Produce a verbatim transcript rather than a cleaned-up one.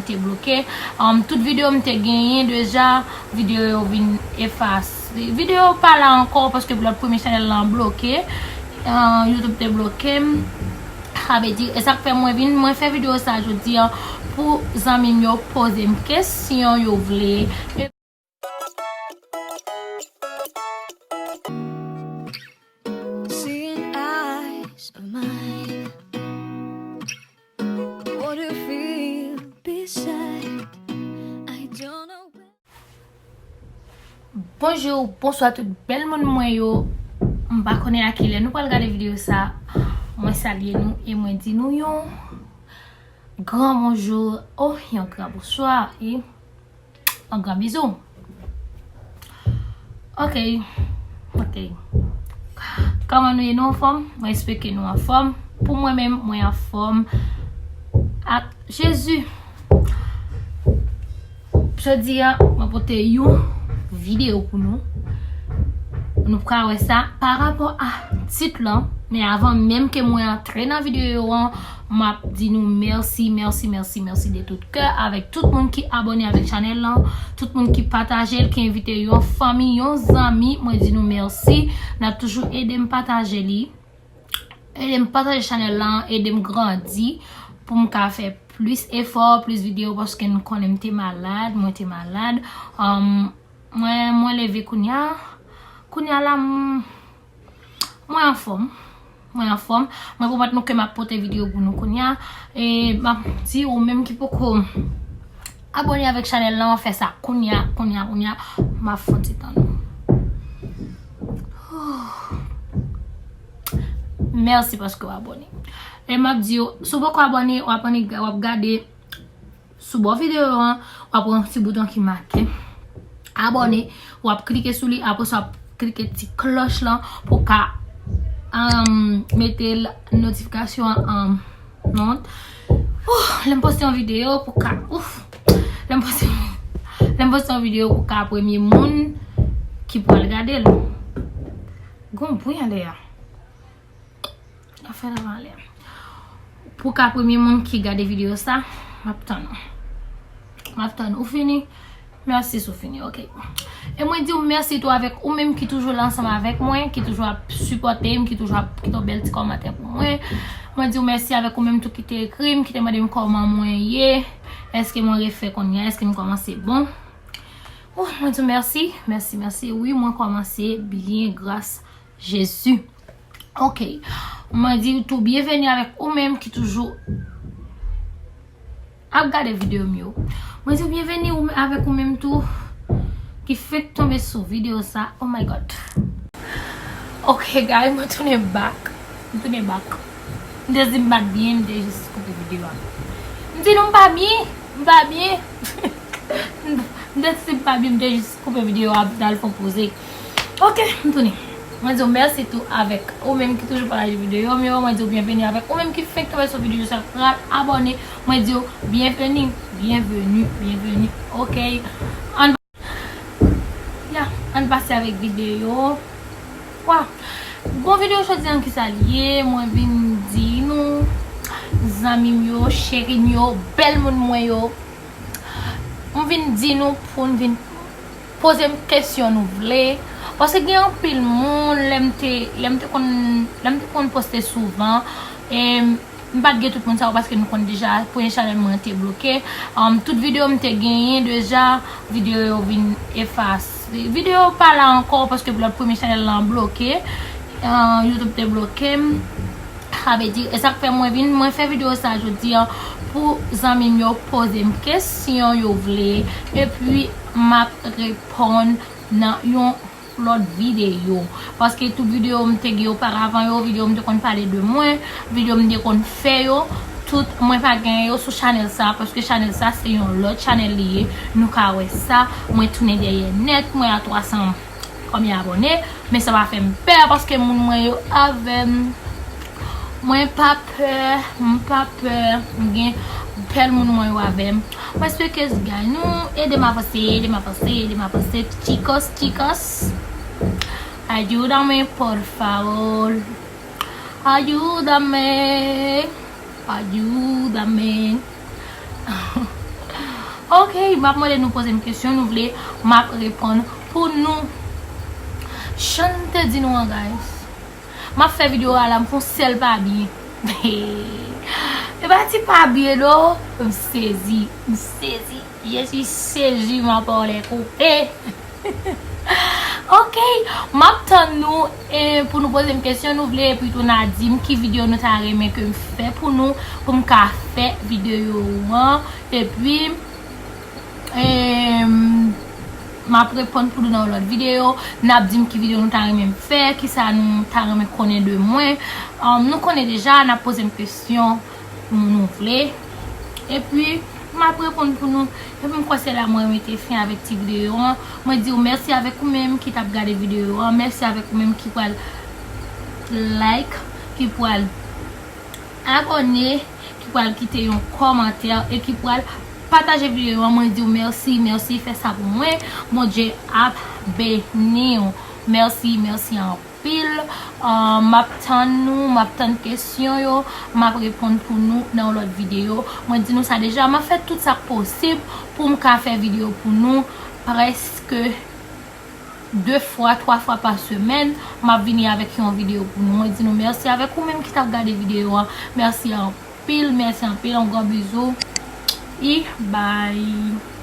te bloke. Um, tout videyo m te genyen deja, videyo yo vin efase. Videyo yo pa la ankò paske lòt premye chanèl lan bloke. Uh, YouTube te bloke m. Sa vle di, e sa k fè mwen vin, mwen fè videyo sa jodi an pou zanmi m yo poze m kesyon yo vle. Seeing eyes of mine. What do you feel beside? I don't know. Bonjou, bonswa tout bèl moun mwen yo. M pa konnen a kilè nou pral gade videyo sa. Mwen salye nou e mwen di nou yon gran bonjou, oh, yon gran bonswa e yon gran bizou. Ok, ok. Kòman nou ye? Nou anfòm? Mwen espere ke nou anfòm. Pou mwen menm, mwen anfòm ak Jezi. Jodi a, mwen pote yon videyo pou nou. Nou pral wè sa pa rapò a tit lan, men avan menm ke mwen antre nan videyo an, m ap di nou mèsi, mèsi, mèsi, mèsi de tout kè avèk tout moun ki abòne avèk chanèl lan, tout moun ki pataje l, ki envite yon fanmi, yon zanmi, mwen di nou mèsi. N ap toujou ede m pataje li. Ede m pataje chanèl lan, ede m grandi pou m ka fè plis efò, plis videyo paske n konnen m te malad, mwen te malad. Um, mwen, mwen leve kounya. Kounya la, m, mwen anfòm. Mwen anfòm. Mwen pwomèt nou ke m ap pote videyo pou nou kounya. E m ap di ou menm ki poko abòne avèk chanèl lan, fè sa kounya, kounya, kounya. M ap fè yon ti tan nou. Mèsi paske w abòne. E m ap di w, si w poko abòne, w ap annik, w ap gade sou bò videyo an, w ap wè yon ti bouton ki make abòne, w ap klike sou li, apre sa w ap klike ti klòch lan pou w ka, um, mete l notifikasyon an, um, non. Ouh, lè m poste yon videyo pou w ka, ouf, lè m poste, lè m poste yon videyo pou w ka premye moun ki pral gade l. Gon bri anlè a. Afè la anlè. Pou ka premye moun ki gade videyo sa, m ap tann ou. M ap tann ou fini. Mèsi si w fini, ok. E mwen di w mèsi tou avèk ou menm ki toujou la ansanm avèk mwen, ki toujou ap sipòte m, ki toujou ap kite yon bèl ti kòmantè pou mwen. Mwen di w mèsi avèk ou menm tou ki te ekri m, ki te mande m kòman mwen ye, èske mwen refè kounye a, èske m kòmanse bon. Oh, mwen di w mèsi, mèsi, mèsi. Wi, mwen kòmanse byen, gras Jezi. Ok. Mwen di w tou byenveni avèk ou menm ki toujou ap gade videyo m yo. Mwen di w byenveni ou, avèk ou menm tou ki fenk tonbe sou videyo sa. Oh my God. Ok, guys, mwen tounen back. Mwen tounen back. M te di m pa t byen, m te jis koupe videyo a. M di nou m pa byen, m pa byen. M te di m pa byen, m te jis koupe videyo a, m t al fè yon poze. Ok, m tounen. Mwen di w mèsi tou avèk ou menm ki toujou pataje videyo m yo. Mwen di w byenveni avèk ou menm ki fenk tonbe sou videyo sa, pral abòne. Mwen di w byenveni, byenveni, byenveni. Ok. Ann, ya, ann pase avèk videyo. Wa. Bon, videyo jodi an ki sa l ye, mwen vin di nou, zanmi m yo, cheri m yo, bèl moun mwen yo. M vin di nou pou n vin poze m kesyon nou vle. Paske gen anpil moun, lè m te, lè m te konn, lè m te konn poste souvan, e m pa t gen tout moun sa yo paske nou konn deja, premye chanèl mwen te bloke. Um, tout videyo m te genyen deja, videyo yo vin efase. Videyo pa la ankò paske lòt premye chanèl lan bloke. Uh, YouTube te bloke m. Sa vle di, e sa k fè mwen vin, mwen fè videyo sa jodi an pou zanmi m yo poze m kesyon yo vle, epi m ap reponn nan yon lòt videyo. Paske tout videyo m te gen oparavan yo, videyo m te konn pale de mwen, videyo m te konn fè yo, tout mwen pa gen yo sou chanèl sa, paske chanèl sa se yon lòt chanèl li ye. Nou ka wè sa, mwen tounen dèyè nèt, mwen a twa san konbyen abòne, men sa pa fè m pè paske moun mwen yo avè m. Mwen pa pè, m pa pè, m gen bèl moun mwen yo avè m. Mwen espere ke guys nou ede m avanse, ede m avanse, ede m avanse. Chicos, chicas, ayúdame, por favor. Ayúdame, ayúdame. Ok, m ap mande nou poze m kesyon, nou vle, m ap reponn pou nou. Jan m te di nou an, guys. M ap fè videyo a la, m fè yon sèl pa byen. E pa ti pa byen non. M sezi, m sezi. Je suis sezi, ma parole est coupée. Ok, m ap tann nou e pou nou poze m kesyon nou vle, epi tou n a di m ki videyo nou ta renmen ke m fè pou nou, pou m ka fè videyo an. Epi, em, m ap reponn pou nou nan yon lòt videyo. N ap di m ki videyo nou ta renmen m fè, kisa nou ta renmen konnen de mwen. Em, nou konnen deja, n ap poze m kesyon nou vle. Epi, m ap reponn pou nou. Epi, m kwè se la mwen mete fen avèk ti videyo an. Mwen di w mèsi avèk ou menm ki t ap gade videyo an. Mèsi avèk ou menm ki pral like, ki pral abòne, ki pral kite yon kòmantè e ki pral pataje videyo an. Mwen di w mèsi, mèsi, fè sa pou mwen. Bondye ap beni w. Mèsi, mèsi anpil. Ah, m ap tann nou, m ap tann kesyon yo, m ap reponn pou nou nan yon lòt videyo. Mwen di nou sa deja, m ap fè tout sa k posib pou m ka fè videyo pou nou prèske de fwa, twa fwa pa semèn. M ap vini avèk yon videyo pou nou. Mwen di nou mèsi avèk ou menm ki t ap gade videyo an. Mèsi anpil, mèsi anpil, yon gran bizou. E bye.